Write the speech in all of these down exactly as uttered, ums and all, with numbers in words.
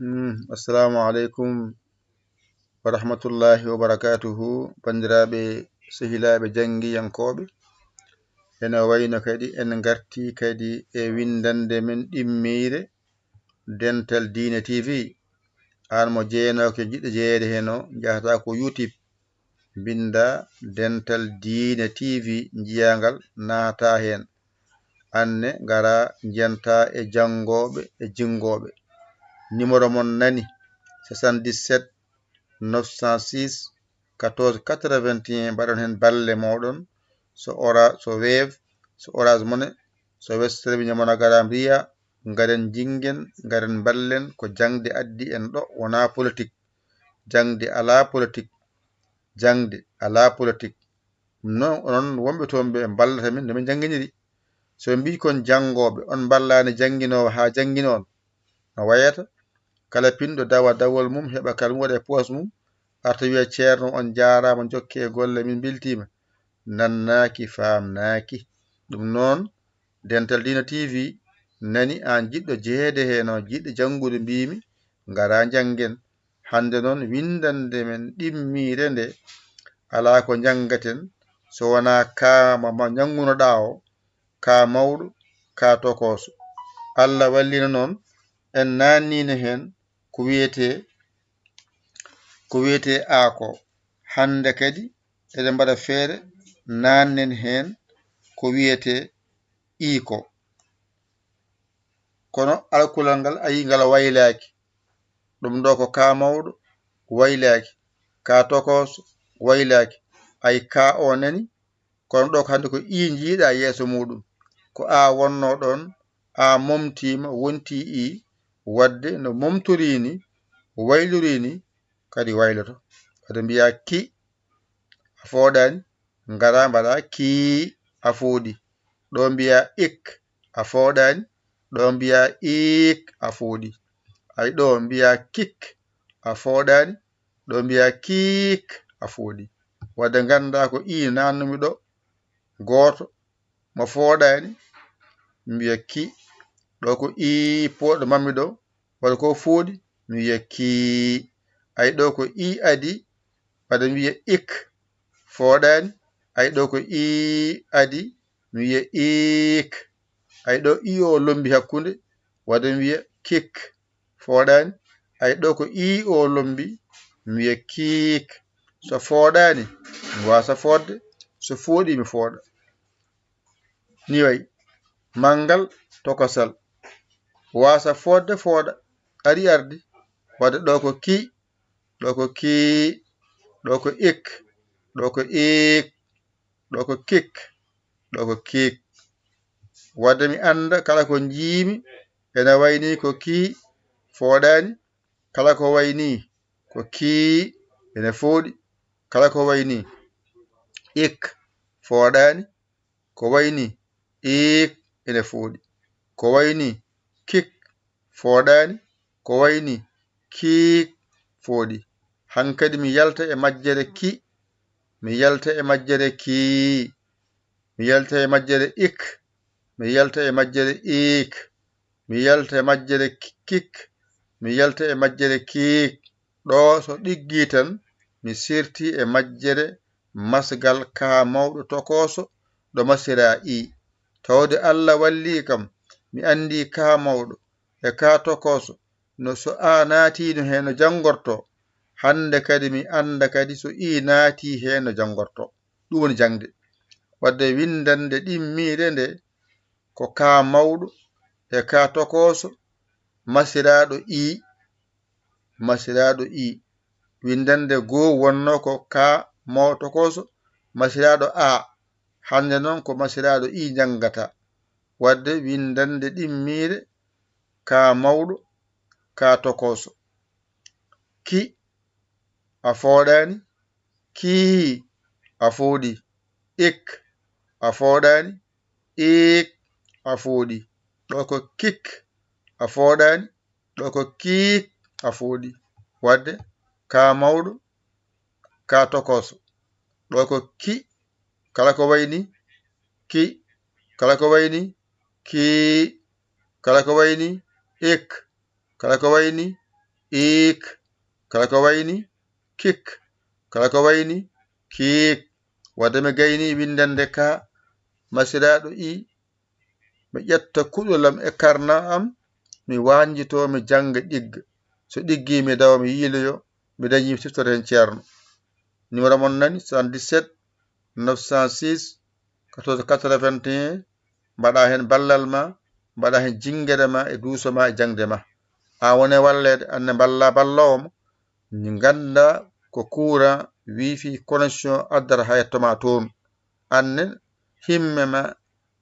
Mm, assalamu aleykum wa rahmatullahi wa barakatuhu. Banndiraaɓe, sehilaaɓe, janngiyankooɓe, ene wayno kadi en ngarti kadi e winndannde men ɗimmeyre Dental Diine T V. Aan mo jeyanooke, jiɗɗo jeyeede heen o, njahata ko YouTube, mbinnda Dental Diine T V, njiyaa ngal, naata heen. Aan ne ngara njiyanta e janngooɓe e jinngooɓe. Numéro mon nani, soixante-dix-sept neuf cent six quatorze quatre-vingt-un, mbaɗon heen balle mooɗon, so Ora-, so Wave, so Orange Money, so Western Union, MoneyGram, Ria, ngaren njinngen, ngaren mballen, ko jaŋde addi en ɗo, wonaa politik. Jaŋde alaa politik. Jaŋde alaa politik. No, onon wonɓe toon ɓe mballata min no min njannginiri. So ɓe mbii kon janngooɓe, on mballaani jannginoowo haa janngina on. No wayata, kala pinɗo dawa dawol mum, heɓa kala mum waɗa e poos mum, arta wiya, "Ceerno, on jaaraama, jokke e golle, min mbeltiima." Nannaaki, faamnaaki. Ɗum noon, Dental Diine T V nani aan jiɗɗo jeyeede heen o, jiɗɗo janngude, mbiimi, ngara njanngen. Hannde noon, winndannde men ɗimmiire nde, alaa ko njanngaten so wonaa kaa ma, ma njanngunoɗaa o, kaa mawɗo, kaa tokooso. Allah wallino noon, en naanniino heen ko wiyetee, ko wiyetee A ko. Hannde kadi, eɗen mbaɗa feere naannen heen ko wiyetee I ko. Kono alkulal ngal, a yii ngal waylaaki. Ɗum ɗo ko kaa mawɗo waylaaki, kaa tokooso waylaaki. Ay, kaa o nani, kono ɗo ko hannde ko I njiiɗaa yeeso muuɗum. Ko A wonnoo ɗoon, A momtiima, wontii I, waɗde no momtorii ni, waylorii ni, kadi wayloto. Kadi mbiyaa ki, a fooɗaani, ngara mbaɗa kii, a fooɗi. Ɗo mbiyaa ik, a fooɗaani, ɗo mbiyaa iik, a fooɗi. Ay, ɗo mbiyaa kik, a fooɗaani, ɗo mbiyaa kiik, a fooɗi. Wadde nganndaa ko I naannumi ɗo, gooto, mo fooɗaani, mi wiya ki. Ɗo ko I pooɗɗo mammi ɗo, wadde ko fooɗi, mi wiya kii. Ay, ɗo ko I adi, wadde mi wiya ik, fooɗaani. Ay, ɗo ko I adi, mi wiya iik. Ay, ɗo I o lombi hakkunde, wadde mi wiya kik, fooɗaani. Ay, ɗo ko I o lombi, mi wiya kiik. So fooɗaani, mi waasa fooɗde. So fooɗi, mi fooɗa. Ni wayi, manngal, tokosal. Waasa fooɗde, fooɗa. Ari ardi. Wadde ɗo ko ki, ɗo ko kii, ɗo ko ik, ɗo ko iik, ɗo ko kik, ɗo ko kiik. Wadde mi annda kala ko njiimi ene wayi ni ko kii, fooɗaani. Kala ko wayi ni ko kii, ene fooɗi. Kala ko wayi ni ik, fooɗaani. Ko wayi ni iik, ene fooɗi. Ko wayi ni kik, fooɗaani. Ko wayi ni kiik, fooɗi. Hankadi mi yalta e majjere ki, mi yalta e majjere kii, mi yalta e majjere ik, mi yalta e majjere iik, mi yalta e majjere ki-, kik, mi yalta e majjere kiik. Ɗo so ɗiggii tan, mi sirtii e majjere masgal kaa mawɗo tokooso ɗo masiraa I. Tawde Alla wallii kam, mi anndii kaa mawɗo e kaa tokooso, no so A naatiino heen no janngortoo. Hannde kadi mi annda kadi so I naatii heen no janngortoo. Ɗum woni jaŋde. Wadde winndannde ɗimmiire nde ko kaa mawɗo e kaa tokooso masiraaɗo I, masiraaɗo I. Winndannde goo wonnoo ko kaa mawɗo tokooso masiraaɗo A. Hannde noon ko masiraaɗo I njanngata. Wadde winndannde ɗimmiire kaa mawɗo, kaa tokooso. Ki, a fooɗaani. Kii, a fooɗi. Ik, a fooɗaani. Iik, a fooɗi. Ɗo ko kik, a fooɗaani. Ɗo ko kiik, a fooɗi. Wadde kaa mawɗo, kaa tokooso. Ɗo ko ki, kala ko wayi ni ki, kala ko wayi ni kii, kala ko wayi ni ik, kala ko wayi ni iik, kala ko wayni kik, kala ko wayni kiik. Wadde mi gayni winndande ka, masiraaɗo i, mi ƴetta kuɗol am e karna am, mi waanjito, mi jannga ɗigga. So ɗiggii, mi dawa, mi yiiloyo, mi dañi, mi siftoro heen ceerno. Numéro mon nani, soixante-dix-sept neuf cent six quatorze quatre-vingt-un. Mbaɗa heen ballal ma, mbaɗa heen jinngere ma e duuso ma e jaŋde ma. An woni e walleede, an ne mballa balloowo ma. Ngannda ko courant, wifi, connexion addata haa yetto ma toon. An ne himme ma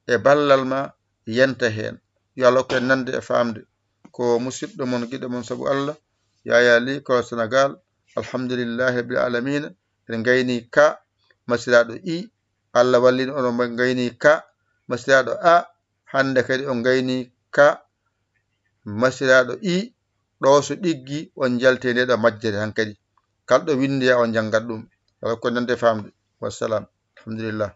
e ballal ma yenta heen. Yo Allah hokku en nande e faamde. Ko musidɗo mon, giɗo mon sabu Allah, Yaya Ly, Kolo Senegal. Alhamdulillahi rabbil alamina. En ngayni ka, masiraaɗo i. Allah wallini on, on ngayni ka, masiraaɗo a. Hannde kadi on ngayni ka, masiraaɗo i. Ɗo so ɗiggi, on njalti nde ɗo majjere hankadi. Kala ɗo winndi, ya on njanngat ɗum. Yo Allah hokku en nande e faamde. Wassalam. Alhamdulillah.